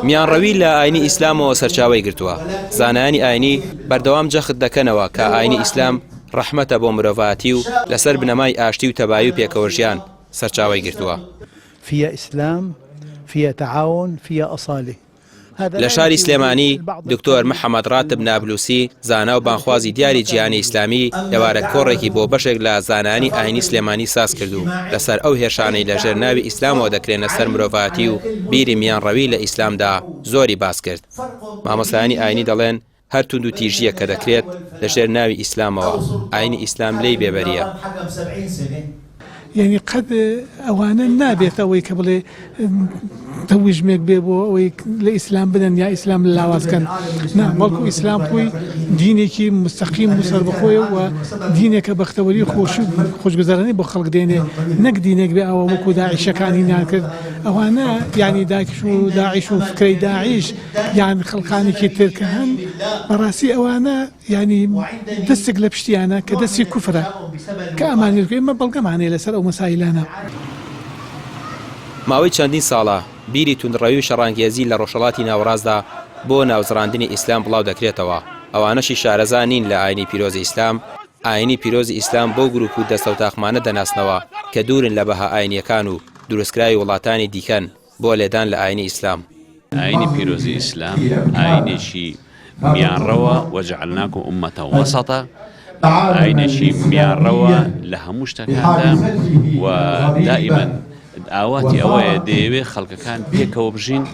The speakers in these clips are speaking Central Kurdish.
میانڕەوی لە ئاینی ئیسلامەوە سەرچاوەی گرتووە، زانایانی ئاینی بەردەوام جەخت دەکەنەوە کە ئاینی ئیسلام ڕەحمەتە بۆ مرۆڤایەتی و لەسەر بنەمای ئاشتی و تەبایی و پێکەوەژیان سەرچاوەی گرتووە. فيها إسلام فيها تعاون فيها أصالة. لە شاری سلێمانی دکتۆر محەمەد ڕاتب نابلوسی زانا و بانگخوازی دیاری جیهانی ئیسلامی ئێوارە کۆڕێکی بۆ بەشێک لە زانایانی ئاینی سلێمانی ساز کرد و لەسەر ئەو هێرشانەی لەژێر ناوی ئیسلامەوە دەکرێنە سەر مرۆڤایەتی و بیری میانڕەوی لە ئیسلامدا زۆری باس کرد. مامۆستایانی ئاینی دەڵێن هەر توندوتیژییەک کە دەکرێت لەژێر ناوی ئیسلامەوە، ئاینی ئیسلام لێی بێبەرییە. یانی قەت ئەوانە نابێت ئەوەی کە بڵێ تەوژمێک بێ بۆ ئەوەی لە ئیسلام بدەن یا ئیسلام لاواز کەن نا بەڵکو ئیسلام خۆی دینێکی مستەقیم و سەربەخۆیە و دینێکە بەختەوەری خۆش و خۆشگوزەرانی بۆ خەڵک دێنێ نەک دینێک بێ ئەوە وەکو داعشەکانی نان کرد ئەوانە یانی داکش و داعش و فکرەی داعش یان خەڵکانێکی تر کە هەن بەڕاستی ئەوانە یانی دەستێک لە پشتیانە کە دەستی کوفرە کە ئەمانەوێت ئێمە بەڵگەمان هەیە لەسەر ئەو مەسایلانە. ماوەی چەندین ساڵە بیری توندڕەوی و شەڕانگێزی لە ڕۆژهەڵاتی ناوەڕاستدا بۆ ناوزڕاندنی ئیسلام بڵاو دەکرێتەوە، ئەوانەشی شارەزا نین لە ئاینی پیرۆزی ئیسلام، ئاینی پیرۆزی ئیسلام بەو گروپ و دەستەوتاقمانە دەناسنەوە کە دوورن لە بەها ئاینییەکان و دروستکراوی وڵاتانی دیکەن بۆ لێدان لە ئاینی ئیسلام. ئاینی پیرۆزی ئیسلام ئاینێکی میانڕەوە، وجعلناکم امە وسطا، ئاینێکی میانڕەوە لە هەموو شتەکاندا و دائیمەن ئاواتی ئەوەیە دەیەوێت خەڵکەکان پێکەوە بژین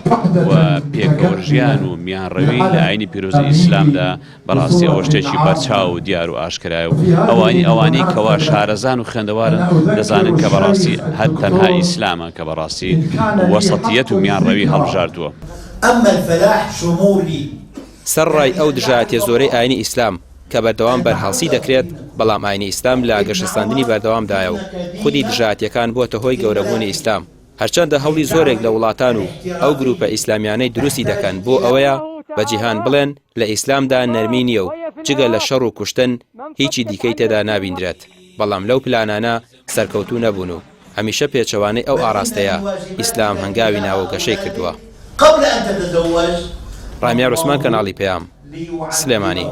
و پێکەوە ژیان و میانڕەوی لە ئاینی پیرۆزی ئیسلامدا بەڕاستی ئەوە شتێکی بەرچاو و دیار و ئاشکرایە و ئەوانی ئەوانەی کەوا شارەزان و خوێندەوارن دەزانن کە بەڕاستی هەر تەنها ئیسلامە کە بەڕاستی وەسەتیەت و میانڕەوی هەڵبژاردووە. اما الفلاح شمولی. سەرەڕای ئەو دژایەتیە زۆرەی ئاینی ئیسلام کە بەردەوام بەرهەڵسی دەکرێت، بەڵام ئاینی ئیسلام لە گەشەسەندنی بەردەوامدایە و خودی دژایەتیەکان بووەتە هۆی گەورەبوونی ئیسلام. هەرچەندە هەوڵی زۆرێک لە وڵاتان و ئەو گروپە ئیسلامیانەی دروستی دەکەن بۆ ئەوەیە بە جیهان بڵێن لە ئیسلامدا نەرمی نییە و جگە لە شەڕ و کوشتن هیچی دیکەی تێدا نابیندرێت، بەڵام لەو پلانانە سەرکەوتوو نەبوون و هەمیشە پێچەوانەی ئەو ئاڕاستەیە ئیسلام هەنگاوی ناوە و گەشەی کردووە. ڕامیار عوسمان کەناڵی پەیام، سلێمانی.